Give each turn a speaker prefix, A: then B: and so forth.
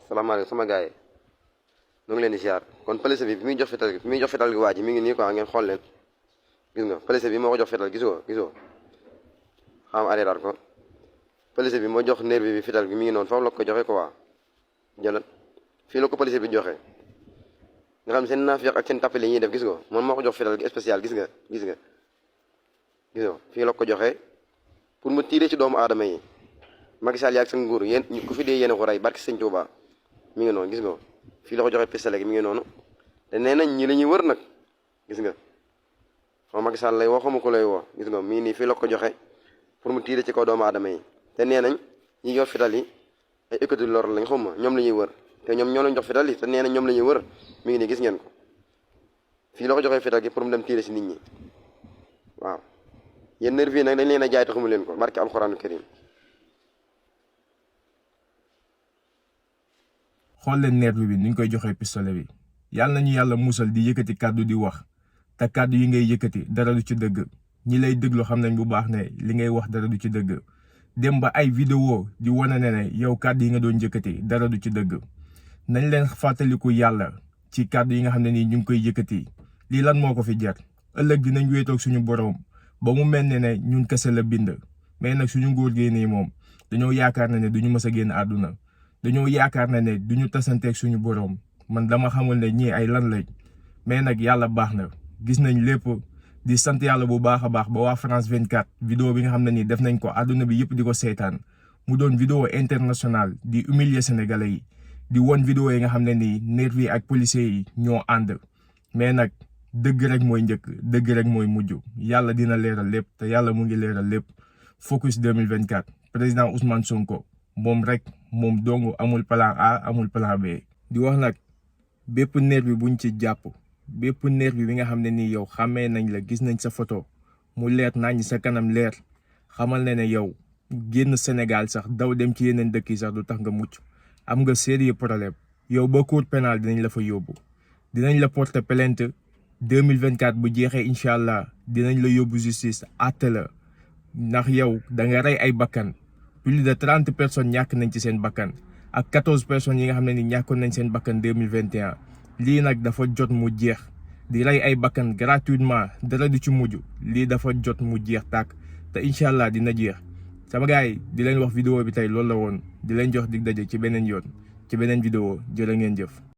A: salaamaaleykum sama gars yi ñu ngi leen di ziar kon police bi muy jox fetal gi waa ji mi ngi nii quoi ngeen xool leen gis nga police bi moo ko jox fetal gisoo xam arrêté ko police bi moo jox nervi bi fetal gi mi ngi noonu foofu la ko joxe quoi jëlal fii la ko police bi joxe nga xam seen naafiq ak seen tappale yi ñuy def gis nga moom moo ko jox fetal gi spécial gisoo fii la ko joxe pour mu tiire ci doomu aadama yi Macky Sall yaag sa nguur yéen ku fi dee yéen a ko rey barki Sëñ Tuuba mi ngi noonu gis nga fii la ko joxe pistolet gi mi ngi noonu te nee nañ ñi la ñuy wër nag gis nga xaw Macky Sall lay woo xamu ko lay woo gis nga mii nii fii la ko joxe pour mu tiire ci kaw doomu aadama yi te nee nañ ñi yor fital yi ay école lor lañ xam ma ñoom la ñuy wër te ñoom ñoo lañ jox fital yi te nee nañ ñoom la ñuy wër mi ngi nii gis ngeen ko fii la ko joxee fital gi pour mu dem tiire si nit ñi waaw yéen nervi yi nag dañ leen a jaay te xamu leen ko barki alxuraanu karim
B: xool leen nervi bi ni ñu koy joxee pistolet bi yàlla nañu yàlla musal di yëkkati kàddu di wax te kàddu yi ngay yëkkati dara du ci dëgg ñi lay déglu xam nañ bu baax ne li ngay wax dara du ci dëgg dem ba ay vidéo di wane ne yow kàddu yi nga doon yëkkati dara du ci dëgg nañ leen fàttaliku yàlla ci kàddu yi nga xam ne nii ñu ngi koy yëkkati lii lan moo ko fi jar ëllëg dinañ wéetoog suñu borom ba mu mel ne ñun kese la bind mais nag suñu nguur gi nii moom dañoo yaakaar ne duñu mës a génn àdduna dañoo yaakaar ne duñu tasanteeg suñu borom man dama xamul ne ñii ay lan lañ mais nag yàlla baax na gis nañ lépp di sant yàlla bu baax a baax ba waa France 24 vidéo bi nga xam ne nii def nañ ko àdduna bi yëpp di ko seetaan mu doon vidéo international di humilier sénégalais yi di won vidéo yi nga xam ne nii nervi yi ak policiers yi ñoo ànd mais nag dëgg rek mooy njëkk dëgg rek mooy mujj yàlla dina leeral lépp te yàlla mu ngi leeral lépp focus 2024 président Ousmane Sonko moom rek moom dong amul plan A amul plan B. di wax nag bépp nervi buñ ci jàpp bépp nervi bi nga xam ne nii yow xàmmee nañ la gis nañ sa photo mu leer nañ sa kanam leer xamal ne yow génn Sénégal sax daw dem ci yeneen dëkk yi sax du tax nga mucc am nga sérieux problème yow ba cour pénal dinañ la fa yóbbu dinañ la porter plainte 2024 bu jeexee incha allah dinañ la yóbbu justice àtte la ndax yow da nga rey ay bakkan. plus de 30 personnes ñàkk nañ ci seen bakkan ak 14 personnes yi nga xam ne ni ñàkkoon nañ seen bakkan 2021 lii nag dafa jot mu jeex di rey ay bakkan gratuitement dara du ci mujj lii dafa jot mu jeex tàkk te incha allah dina jeex sama gars yi di leen wax vidéo bi tey loolu la woon di leen jox dig daje ci beneen yoon ci beneen vidéo jërë ngeen jëf.